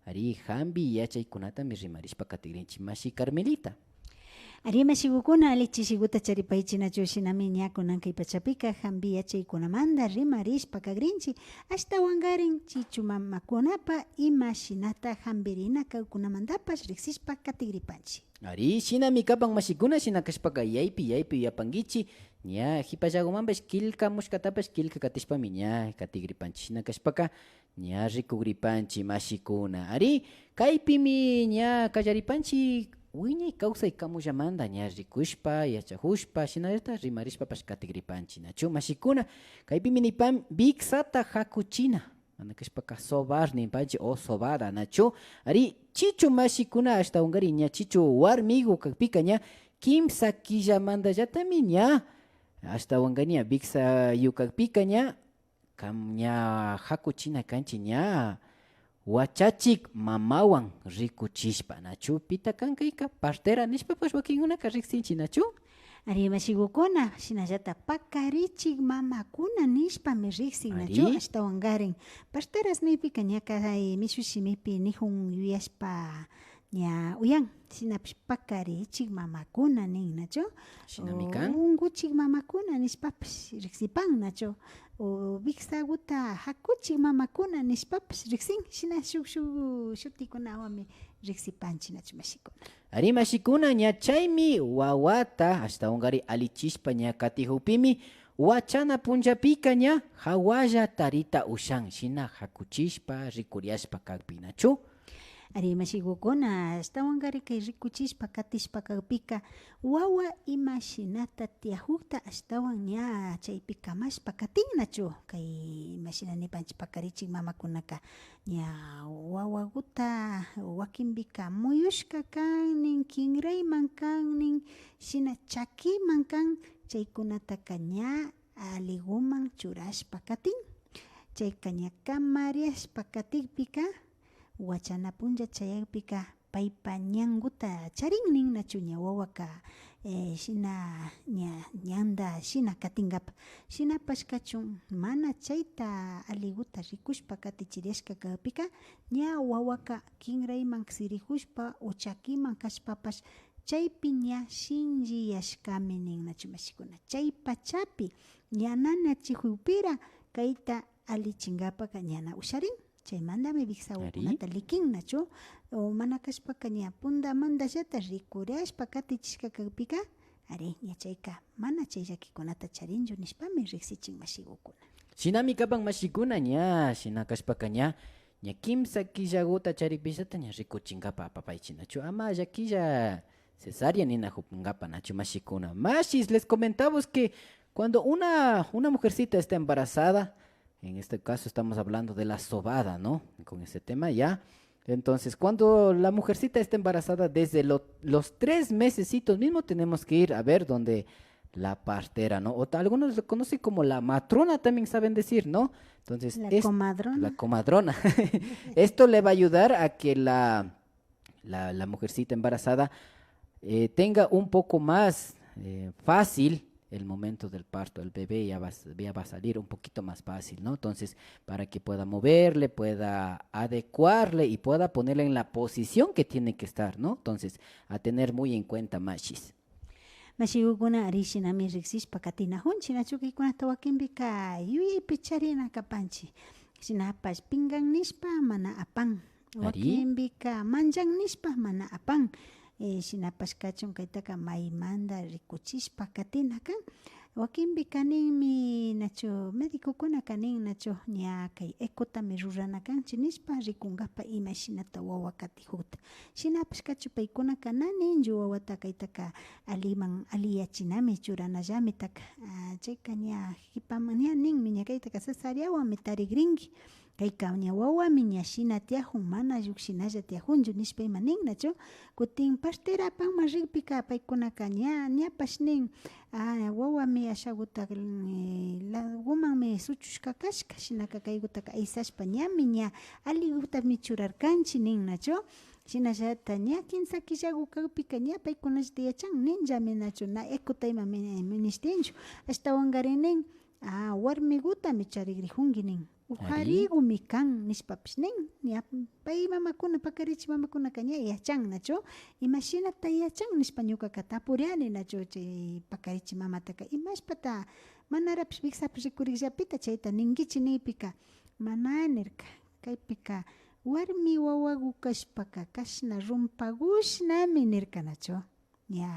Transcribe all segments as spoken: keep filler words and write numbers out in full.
Ari, jambi yachaykunatami rimarishpa katigrinchi, mashi Carmelita. Ari, mashigukuna, alli chishiguta charipaychi nachu. Shinami ña kunan kay pachapika jambi yachaykunamanta rimarishpa kagrinchi, ashtawankarin chichu mamakunapa imashinata jambirina kagkunamantapash riksishpa katigripanchi. Ari, shinami kapan mashikuna, shina kashpaka yaypi yaypi uyapankichi, ña jipallagumanpash killkamushkatapash killka katishpami ña katigripanchi. Shina kashpaka ña rikugripanchi mashikuna. Ari, kaypimi ña kallaripanchi wiñay kawsay kamullamanta ña rikushpa, yachajushpa, shinallata rimarishpapash katigripanchi, nachu mashikuna. Kaypimi nipan wiksata jakuchina. Mana kashpaka sobar ninpanchi o sobada, nachu. Ari, chichu mashikuna, ashtawankarin ña chichu warmigu kakpika ña kimsa killamantallatami ña, ashtawanka ña wiksayu kakpika ña, kam-, ña jakuchina kanchi ña wachachik mamawan rikuchishpa, nachu. Pita kan kayka? Partera nishpapash wakinkunaka riksinchi, nachu. Ari, mashigukuna, shinallata pakarichik mamakuna nishpami riksin, nachu. Ari. Ashtawankarin parteras nikpika ña kay mishu shimipi nijun yuyashpa ña uyan, shinapash pakarichik mamakuna nin, nachu. Shinami kan. O unkuchik mamakuna nishpapash riksipan, nachu. O wiksaguta jakuchik mamakuna nishpapash riksin, shina shuk, shuk shutikunawanmi riksipanchi, nachu, mashikuna. Ari, mashikuna, ña chaymi wawata ashtawankarin allichishpa ña katijukpimi, wachana punllapika ña jawalla tarita ushan, shina jakuchishpa, rikuriashpa kakpi, nachu. Ari, mashigukuna, ashtawankarin kay rikuchishpa katishpa kakpika, wawa imashinata tiyajukta ashtawan ña chaypi kamashpa katin, nachu. Kay imashina nipanchi pakarichik mamakunaka, ña wawaguta wakinpika muyushka kan nin, kinrayman kan nin, shina chakiman kan, chaykunataka ña alliguman churashpa katin. Chayka ña kamariashpa katikpika, wachana punlla chayakpika paypa ñanguta charin nin, nachu. Ña wawaka, eh, shina ña ñanta shina katingapa. Shinapash kachun, mana chayta alliguta rikushpa katichiriashka kakpika, ña wawaka kinrayman sirijushpa o chakiman kashpapash, chaypi ña shinchiyashkami nin, nachu, mashikuna. Chay pachapi ña nanachijukpira kayta allichinkapaka ñana usharin. Chaymantami wiksagukunata likin, nachu. O mana kashpaka ña puntamantallata rikurashpa katichishka kakpika, ari, ña chayka mana chay llakikunata charinchu nishpami riksichin mashigukuna. Shinami kapan mashikuna, ña shina kashpaka ña, ña kimsa killaguta charipishata ña rikuchinkapa apapaychi, nachu. Ama llakilla cesárea ninajunkapa, nachu, mashikuna. Mashis, les comentamos que cuando una, una mujercita está embarazada, en este caso estamos hablando de la sobada, ¿no? Con este tema ya. Entonces, cuando la mujercita está embarazada, desde lo- los tres mesecitos mismo tenemos que ir a ver donde la partera, ¿no? O ta- algunos lo conocen como la matrona, también saben decir, ¿no? Entonces, la es- comadrona. La comadrona. Esto le va a ayudar a que la, la, la mujercita embarazada, eh, tenga un poco más, eh, fácil el momento del parto. El bebé ya va, a s- ya va a salir un poquito más fácil, ¿no? Entonces, para que pueda moverle, pueda adecuarle y pueda ponerle en la posición que tiene que estar, ¿no? Entonces, a tener muy en cuenta, mashis. Mashigukuna, ari, shinami riksishpa katinajunchi, nachu. Kaykunata wakinpika yuyaypi charina kapanchi. Shinapash pingan nishpa mana apan. Ari. Wakinpika manchan nishpa mana apan. Eh, shinapash kachun kaytaka maymanta rikuchishpa katina kan. Wakinpika ninmi, nachu, medicokunaka nin, nachu, ña kay ecotami rurana kanchi nishpa rikunkapa imashinata wawa katijukta. Shinapash kachun paykunaka na ninchu wawata kaytaka alliman alliyachinami churanallamitaka. Ah, chayka ña jipaman ña ninmi, ña kaytaka cesareawanmi tarigrinki. Kayka ña wawami ña shina tiyajun, mana llukshinalla tiyajunchu nishpa ima nin, nachu. Kutin partera apanman rikpika paykunaka ña, ñapash nin, ah, wawami ashaguta, eh, ladogumanmi suchushka kashka, shinaka kaygutaka aysashpa ñami ña alligutami churarkanchi nin, nachu. Shinallata ña kinsa killagu kakpika ña paykunallata yachan, ninllami, nachu, na ecota ima mi-, minishtinchu. Ashtawankarin nin, ah, warmigutami charigrijunki nin. ujarigumi kan nishpapish nin. Ña, pay mamakuna, pakarichi mamakunaka ña yachan nachu, imashinata yachan nishpa ñukaka tapuriani nachu, chay pakarichi mamataka, imashpata manarapish wiksapi rikurikllapita chayta ninkichi nikpika, mana nirka. Kaypika warmi wawagu kashpaka kashna rumpagushnami nirka nachu. Ña,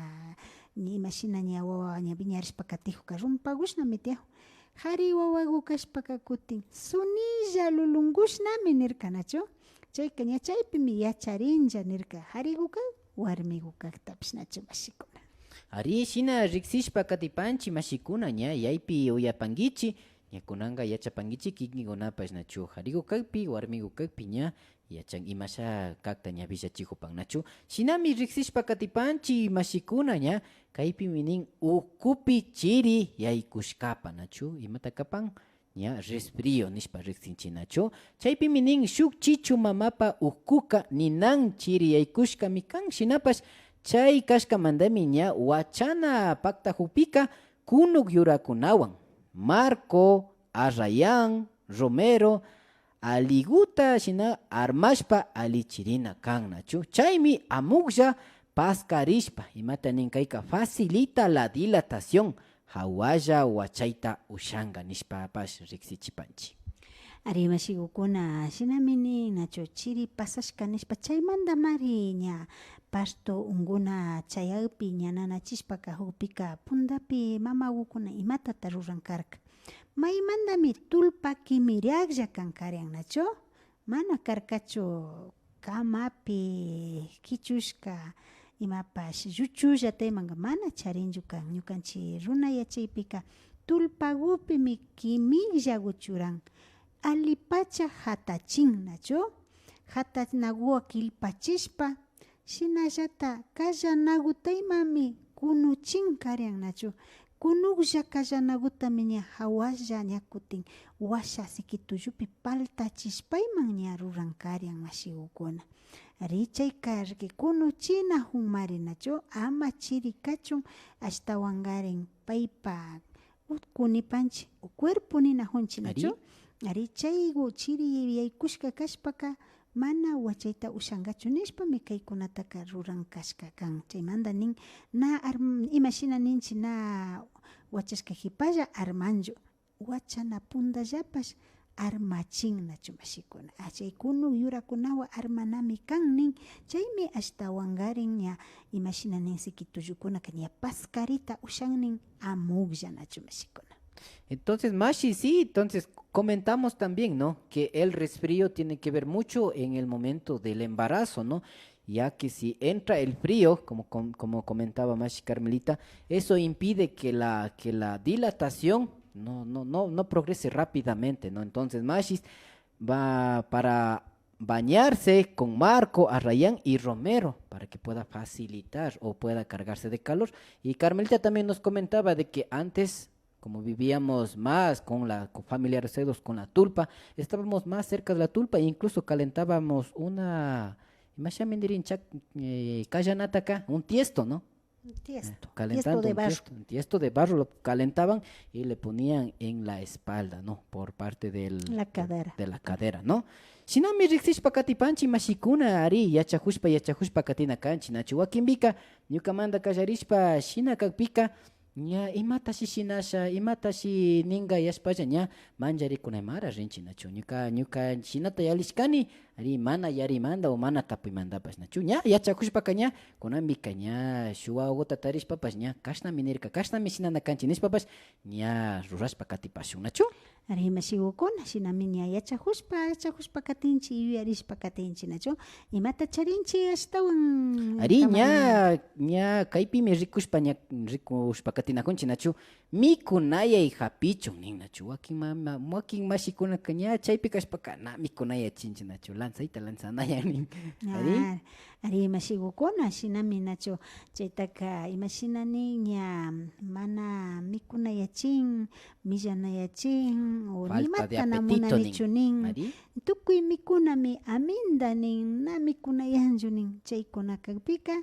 ña imashina ña wawa ña wiñarishpa katijukka rumpagushnami tiyajun. Jari wawagu kashpaka kutin sunilla lulungushnami nirka nachu. Chayka ña chaypimi yacharinlla nirka jariguka warmigu kaktapish nachu mashikuna. Ari, shina riksishpa katipanchi mashikuna, ña yaypi uyapankichi, ña kunanka yachapankichi kikinkunapash nachu jarigu kakpi, warmigu kakpi ña yachan imasha kakta ña willachijupan nachu. Shinami riksishpa katipanchi mashikuna ña, kaypimi nin ukupi chiri yaykushkapa nachu, imata kapan ña resfrío nishpa riksinchi nachu. Chaypimi nin shuk chichu mamapa ukuka ninan chiri yaykushkami kan shinapash chay kashkamantami ña wachana paktajukpika kunuk yurakunawan, marco, arrayán, romero, aliguta shina armashpa alichirina kan nachu. Chaymi amuklla paskarishpa, imata nin kayka, facilita la dilatación, jawalla wachayta ushanka nishpapash riksichipanchi. Ari mashigukuna, shinami nin nachu, chiri pasashka nishpa, chaymantamari ña parto unkuna chayakpi ña nanachishpa kajukpika puntapi mamagukuna imatata ruran karka. Maymantami tulpa kimiriaklla kan karian nachu? Mana karkachu kamapi kichushka imapash lluchulla taymanka mana charinchu kan. Ñukanchi runa yachaypika tulpagupimi kimikllagu churan. Alipacha jatachin nachu? Jatanaguwa killpachishpa, shinallata kallanagutaymami kunuchin karian nachu. Kunuklla kallanagutami ña jawalla ña kutin washa siki tullupi paltachishpayman ña ruran karian mashigukuna. Ari chayka riki kunuchinajunmari nachu, ama chiri kachun, ashtawankarin paypa utku nipanchi o cuerpo ninajunchi nachu. Ari chaygu chiri yaykushka kashpaka mana wachayta ushankachu nishpami kaykunataka ruran kashka kan. Chaymanta nin na arm-, imashina ninchi na wachashka jipalla armanchu. Wachana puntallapash armachin nachu mashikuna. Ah, chay kunuk yurakunawan armanami kan nin. Chaymi ashtawankarin ña imashina nin siki tullukunaka ña paskarita ushan nin amuklla nachu mashikuna. Entonces, mashi, sí, entonces comentamos también, ¿no? Que el resfrío tiene que ver mucho en el momento del embarazo, ¿no? Ya que si entra el frío, como, com- como comentaba mashi Carmelita, eso impide que la, que la dilatación no, no, no, no progrese rápidamente, ¿no? Entonces, mashis va para bañarse con marco, arrayán y romero para que pueda facilitar o pueda cargarse de calor. Y Carmelita también nos comentaba de que antes, como vivíamos más con la, con familiares con la tulpa, estábamos más cerca de la tulpa e incluso calentábamos una, imashina ninkirin, eh, kallanataka, un tiesto, ¿no? Un tiesto, eh, calentando tiesto de un barro. Tiesto, un tiesto de barro lo calentaban y le ponían en la espalda, ¿no? Por parte del, la cadera, de la cadera, ¿no? Shinami riksishpa katipanchi mashikuna, ari, yachajushpa, yachajushpa katina kanchi, nachu? Wakinpika, ñukamanta kallarishpa, shina kakpika, ña, imatashi shinasha, imatashi ninka yashpalla, ña, manllarikunamara rinchi, nachu? Ñuka, ñuka shinata yalishkani, ari, mana yarimanta o mana tapuymantapash, nachu? Ña, yachajushpaka, ña, kunanpika, ña, shuk wawaguta tarishpapash, ña, kashnami nirka, kashnami shinana kanchi, nishpapash, ña, rurashpa katipashun, nachu? Ari, mashigukuna, shinami ña yachajushpa, yachajushpa katinchi, yuyarishpa katinchi, nachu? Imata charinchi ashtawan, ari, ña, ña kaypimi rikushpa, ña rikushpa katinajunchi, nachu? Mikunayay japichun nin, nachu? Wakin mama, wakin mashikunaka ña chaypi kashpaka na mikunayachinchi, nachu? Lanzayta lanzanayan nin. Ari. Ah, ari, mashigukuna, shinami, nachu? Chaytaka, imashina nin, ña mana mikunayachin, millanayachin, o falta de apetito nin. Nimata na munanichu nin. Ari. Tukuy mikunami aminta nin, na mikunayanchu nin. Chaykuna kakpika,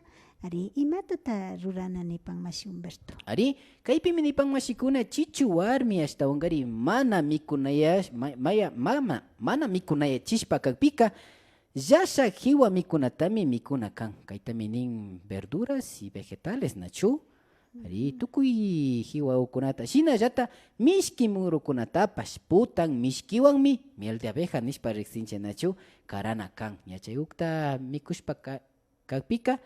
Ari, imatata rurana nipan mashi Humberto? Ari, kaypimi nipan mashikuna, chichu warmi ashtawankari mana mikunaya, ma-, maya-, mama, mana mikunayachishpa kakpika, llasha kiwa mikunatami mikuna kan. Kaytami nin verduras y vegetales, nachu? Ari, tukuy kiwakunata. Shinallata mishki murukunatapash putan mishkiwanmi miel de abeja nishpa riksinchik, nachu? Karana kan. Ña chay ukta mikushpa ka-, kakpika,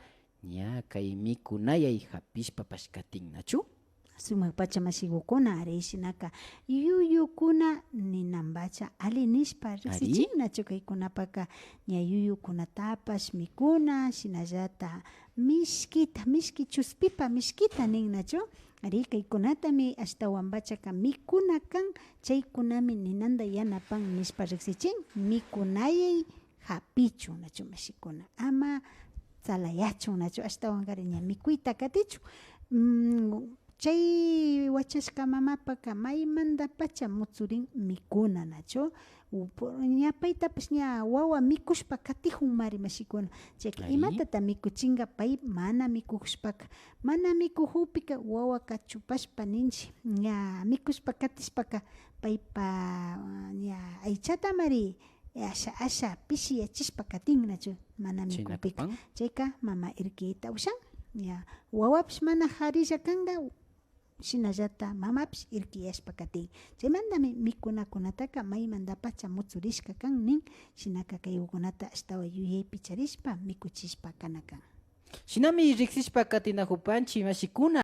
ña kay mikunayay hapishpapash katin, nachu? Sumak pacha mashigukuna, ari, shinaka yuyukuna ninanpacha ali nishpa riksichin, nachu? Kaykunapaka ña yuyukunatapash mikuna, shinallata mishkita, mishki chuspipa mishkita nin, nachu? Ari, kaykunatami ashtawanpachaka mikuna kan, chaykunami ninanta yanapan nishpa riksichin, mikunayay hapichun, nachu, mashikuna? Ama tsalayachun, nachu? Ashtawankari ña mikuyta katichun. Mm, chay wachashka mamapaka maymantapacha mutsurin mikuna, nachu? U-, pu-, ña paytapash ña wawa mikushpa katijunmari, mashikuna. Chayka imatata mikuchinka pay mana mikushpaka? Mana mikujukpika wawaka chupashpa ninchik, ña mikushpa katishpaka paypa, ña aychatamari asha, asha pishiyachishpa katin, nachu? Mana mikukpika. Chayka mama irkiyta ushan. Ya, wawapish mana jarilla kanka, shinallata mamapish irkiyashpa katin. Chaymantami mikunakunataka maymantapacha mutsurishka kan nin, shinaka kaykunata ashtawan yuyaypi charishpa mikuchishpa kana kan. Shinami riksishpa katinajupanchik, mashikuna.